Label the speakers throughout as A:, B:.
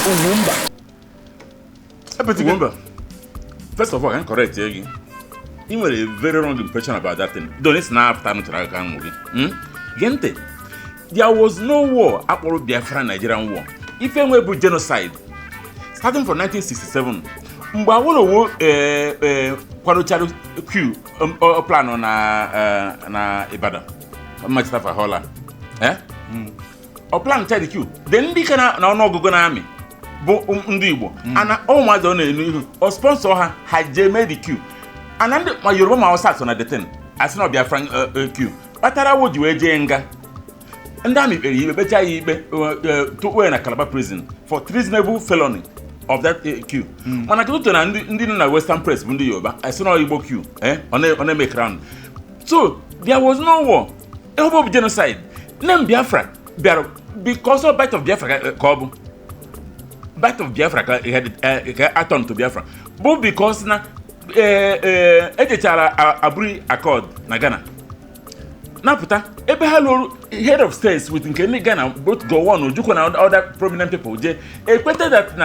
A: Ugwumba.
B: Ugwumba, first of all, can correct gị. Ị nwere a very wrong impression about that thing. Don't it's na after nụchara aka nwụ gị. Gee ntị. There was no war akpọrọ Biafra Nigerian war. Ife nwe bụ genocide. Starting from 1967, mgbe Awolowo kwadochara coup plan na Ibadan, Machitafa Hola. Eh? Ọ plan chad coup. Then ndị ka na ọnụọgụgụ na amị bụ ndị Igbo. Ana ụmụazị ọ na-enu ihu ọ sponsor ha, ha jee mee the coup. Ana ndị ma Yoruba ma Hausa so na the thing. Asị na ọ Biafran coup. Kpatara wo ji wee jee nga. Ndị amị kpere ya ikpe, kpechaa ya ikpe, tụkpuo ya na Calabar prison for treasonable felony of that coup. Mana kedu na ndị nọ na Western Press bụ ndị Yoruba asị na ọ Igbo coup, ọ na-eme crown. So there was no war. Ihe bụ genocide. Name Biafra bịara because of Bight of Biafra ka ọ bụ Bight of Biafra ka aton to Biafra bụ because na ejechara Aburi Accord na Ghana napụta ebe ha lụrụ head of states with nke ndị Ghana, both Gowon, Ojukwu na other prominent people jee ekwete that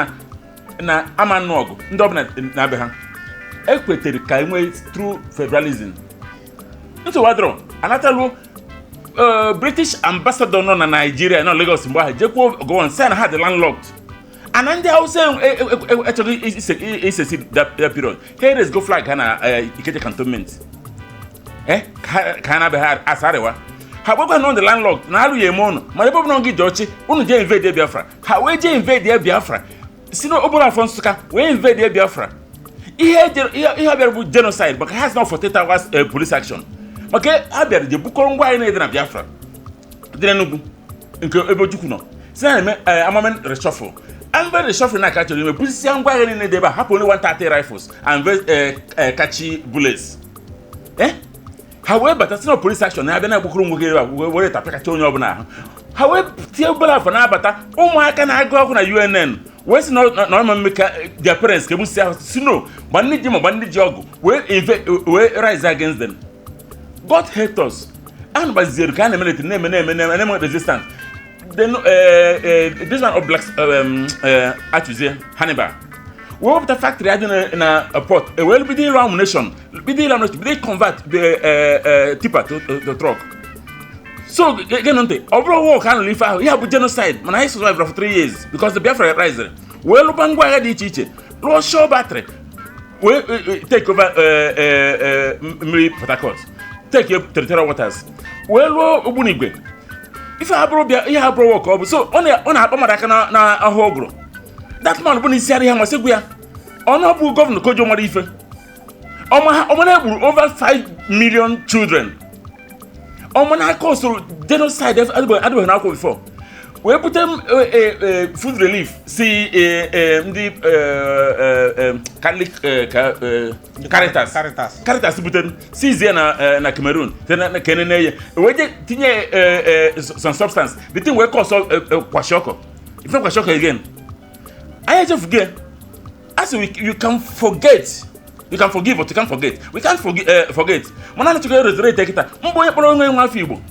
B: na ama nnụ ọgụ ndị ọbụla na-abịa ha ekwetere ka enwee true federalism. Nsogbu adịrọ anataluo. British ambassador nọ na Nigeria nọ Lagos mgbe ahụ jekwuo Gowon sị na ha dị landlocked ana ndị Hausa echọghị isesi that period. Ha erezgo flag ha na Ikeja Cantonment ka ha na-abịa ha asarịwa ha gbakwa na ọ dị landlocked na alụ ya eme ụnụ, mana ebe ọ bụla gị ji ọchị unu jee invade Biafra. Ha wee jee invade Biafra si n'okporo afọ Nsụka wee invade Biafra. Ihe bịara bụ genocide maka ha si na 48 hours police action, maka ha bịara je bukọrọ ngwa anyị na-ede na Biafra dị n'Enugu nke ebe Ojukwu nọ si na na-eme armament reshuffle. Armament reshuffle na aka chọrọ ime busisia ngwa agha niile dị ebe a, hapụ only 130 rifles and very kachi bullets. Ha wee bata si na police action na-abịa na-agbakọrọ nwoke ebe a wee were tapịakacha onye ọbụla ahụ. Ha wee tie obere afọ na-abata ụmụaka na-agụ akwụkwọ na UNN wee sị na ọma mme ka their parents ka egbusi ahụ si no gba ndị ji ma gba ndị ji ọgụ wee wee rise against them. God helped us. A gbaziere ka a na-eme na-eme na-eme na-eme na-eme resistance. Then this one of black Achuzie Hannibal wee wepụta factory adị na port e wee bido ịrụ ammunition, bido ịrụ ammunition, bido convert the tipper to truck. So gịnị ntị ọ bụrụ war ka a nụrụ ife ahụ ya bụ genocide, mana anyị survive for 3 years because the Biafra rise wee lụba ngwa agha dị iche iche, lụọ shore battery, wee take over mmiri Port Harcourt, take territorial waters, wee lụọ ogbunigwe. Ife abụrụ bịa ihe abụrụ war ka ọ bụ. So ọ na-akpa mmadụ aka na ahụ ụgụrụ. That man bụ na isi adịghị amasị gwu ya ọnụ ọ bụ governor Kojo mara ife ọma na egburu over 5 million children ọma n'aka usoro genocide adịbeghị n'akwụkwọ before wee bute m, food relief si ndị Catholic Caritas.
C: Caritas.
B: Caritas butere sizie na Cameroon site na kenene ya wee je tinye some substance, the thing wee cause kwashiorkor. Ife kwashiorkor again anyị echefugo ya. As you can forget, you can forgive, but you can't forget. We can't forgive, forget. Mana na chọrọ resurrect kịta mbụ onye kpọrọ onwe nwa afọ Igbo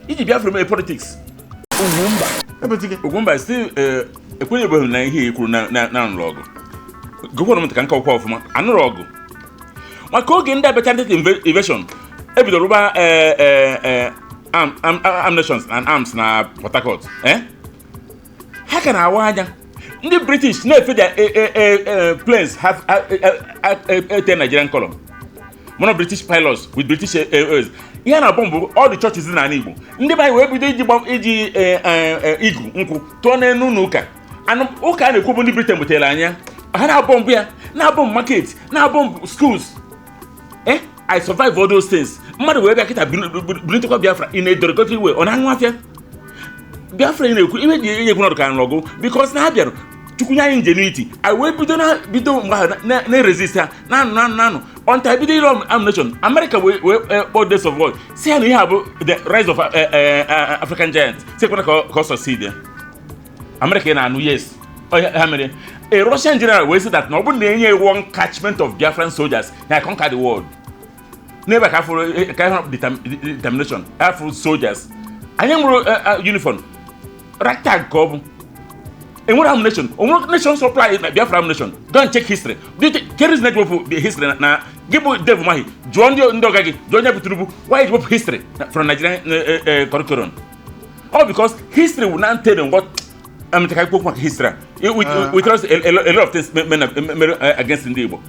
B: iji Biafra mee politics.
A: Ugwumba.
B: Ugwumba still ekwenyebeghị na ihe i kwuru na nụrụ ọgụ. Gụkwara m ntị ka nkọkwa ọfụma. Anụrụ ọgụ maka oge ndị abacha ndị invasion ebidoro rụba ammunitions and arms na Port Harcourt. Ha ka na-awa anya ndị British na-efe their planes have ete Nigerian color, one of British pilots with British Airways. Ihe a na-abọ mbụ all the churches dị n'ala Igbo, ndị be anyị wee bido iji igu nkwụ tụọ n'elu ụlọ ụka anụ ụka a na-ekwu bụ ndị Britain butere anya ha na-abọ mbụ ya, na-abọ mbụ market, na-abọ mbụ schools. I survive all those things. Mmadụ wee bịa kịta bulitekwa Biafra in a derogatory way. Ọ na-aṅụ afịa Biafra ị na-ekwu ihe ji enye ekwu nọdụ ka nrọgụ because na ha bịara chukwu nye anyị ingenuity. Anyị wee bido na bido mgbe ahụ na-resist ha na-anụ na-anụ na-anụ until bido ịrụ ammunition. America wee kpọọ Days of War si ha na ihe a bụ the rise of African giant si ekwena ka ọ succeed ya. America ị na-anụ, yes. Ọ ha mere a Russian general wee sị that na ọ bụrụ na enye one catchment of Biafran soldiers na conquer the world. N'ebe a ka afụrụ ka ahụ determination afụrụ soldiers anyị nwere uniform ragtag ka ọ bụ. Enwere ammunition, onwere nation supply na Biafra ammunition. Go and check history. Do you think kedu reason eji wepụ history na gị bụ Dave Umahi? Jụọ ndị ọga gị, jụọ onye bụ Tinubu, why eji wepụ history from Nigerian curriculum? All because history will not tell them what I'm taking okwu maka history a. We trust a lot of things mere against ndị Igbo.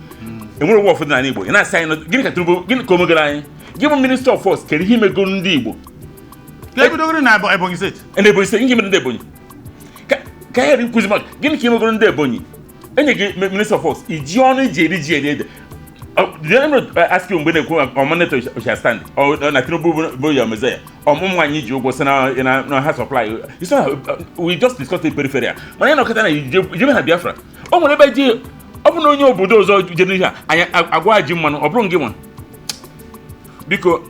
B: Enwere ụwa ụfọdụ n'ala Igbo ị na-asị anyị gịnị ka Tinubu, gịnị ka o megoro anyị? Gị bụ minister of force, kedu ihe imegoro ndị Igbo?
A: Ka ebidogoro na Ebonyi Steeti.
B: Ndị Ebonyi Steeti, ihe mere ndị Ebonyi ka ya nkwuzi maka gịnị ka imegoro ndị Ebonyi? Enye gị minister of force, iji ọnụ iji eri ji eri ede. The enemy ask you mgbe na-ekwu ọmọneto shall stand or na Tinubu bụ ya mezaya ọmụmụ nwaanyị ji ụgwọ si na ha supply. You see, we just discussed the peripheral, mana ya nọkọta na ijebe na Biafra, o nwere ebe ji ọ bụ na onye obodo ọzọ jere ihe a anyị agwa ji mmanụ, ọ bụrụ gị nwa. Biko,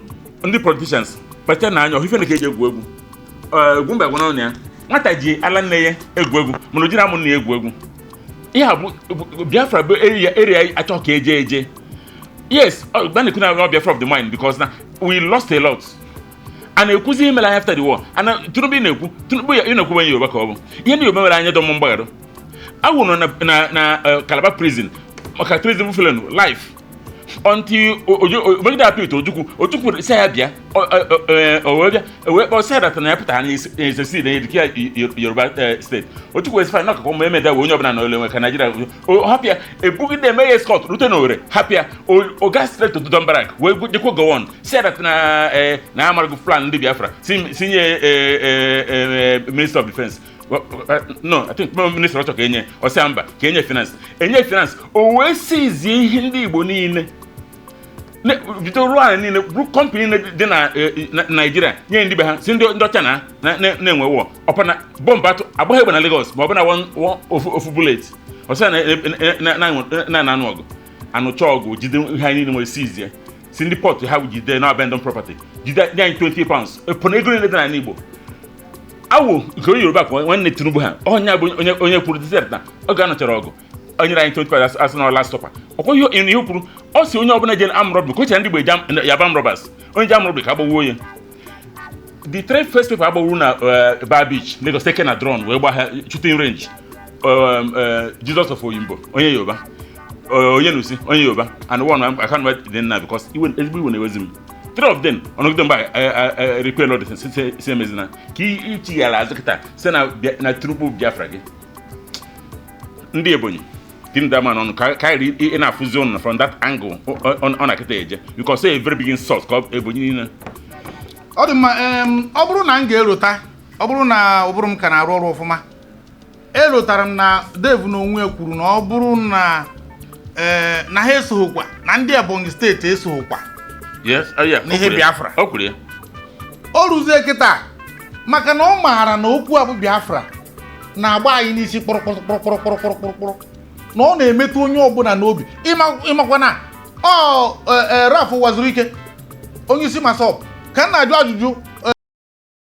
B: ndị politicians, kpacha na anya ọhụfe na ka eji egwu egwu. Egwu mba gwana ya nwata ji ala nne ya egwu egwu, mana o jiri amụ nna ya egwu egwu. Ihe a bụ Biafra bụ area achọ ka eje eje. Yes, gba na-ekwu na Biafra of the mind, because na we lost a lot. A na-ekwuzi ihe mere anyị after the war. Ana Tinubu ị na-ekwu, Tinubu ya ị na-ekwu onye Yoruba ka ọ bụ ihe ndị Yoruba mere anyị dọmụ mgbaghara awụ nọ na Calabar prison maka treason felon life until megide appeal to Ojukwu. Ojukwu sị ya bịa, o wee bịa, o wee kpọọ sị that na ya pụtara na esesi na edike Yoruba Steeti. Ojukwu wee sị fine, n'ọkụkọ ụmụ emeda wee onye ọbụla na ole nwe ka Naijiria o hapụ ya, ebugide eme ya escort rute n'Owerri, hapụ ya o gaa straight to Dodan Barrack wee jekwa Gowon sị that na amarago plan ndị Biafra, si nye minister of defense. Well, no, I think minister ọchọ ka enye ọsịa mba, ka enye finance, enye finance. O wee sizie ihe ndị Igbo niile bido rụọ ala niile, bụrụ company niile dị na Naijiria, nye ndị be ha, si ndị ọcha na-enwe wọ ọpa na bọmbụ atụ agbaghị egbe na Lagos, ma ọ bụ na ofu bullet ọsịa na na-anụ ọgụ anụcha ọgụ, jide ihe anyị niile nwere, sizie si ndị port ha jide na abandon property, jide nye anyị £20 pụna ego niile dị n'ala Igbo. Awụ nke onye Yoruba ka nwanne Tinubu ha onye bụ onye kwuru desert na oge a nọchara ọgụ, o nyere anyị 25 asị na last supper. Ọkwa ihe o kwuru, ọ si onye ọbụla jere armed robbery ka o chere ndị Igbo eje yaba armed robbers, onye je armed robbery ka agbawuo ya. The three first people agbawuru na Bar Beach, Lagos, taken na drone wee gba ha shooting range, Jesus of Oyimbo onye Yoruba, onye Nusi onye Yoruba, and one I can't remember the name because iwe ezigbo iwe na-ewezi m. Three of them ọnọgide mgbe repeal order si emezina ka ichighara azụ kịta si na Tinubu Biafra gị. Ndị Ebonyi dị ndị ama n'ọnụ ka ị ị na-afụzi ụnụ from that angle ọ na-akịta eje because a very big insult ka Ebonyi niile.
A: Ọ dị mma. Ọ bụrụ na m ga-erota, ọ bụrụ na ụbụrụ m ka na-arụ ọrụ ọfụma, erotara m na Dave n'onwe ya kwuru na ọ bụrụ na na ha esoghịkwa na ndị Ebonyi Steeti esoghịkwa
B: Yes, oh yeah,
A: n'ihe
B: o kwuru ya.
A: Biafra.
B: O kwuru ya.
A: O ruzie kịta, maka na ọ maara na okwu a bụ Biafra na-agba anyị n'isi kpụrụkpụrụkpụrụkpụrụkpụrụ, na ọ na-emetụ onye ọbụla n'obi. Ịmakwa na ọ Ralph Uwazuruike, onye isi MASSOB, ka m na-ajụ ajụjụ.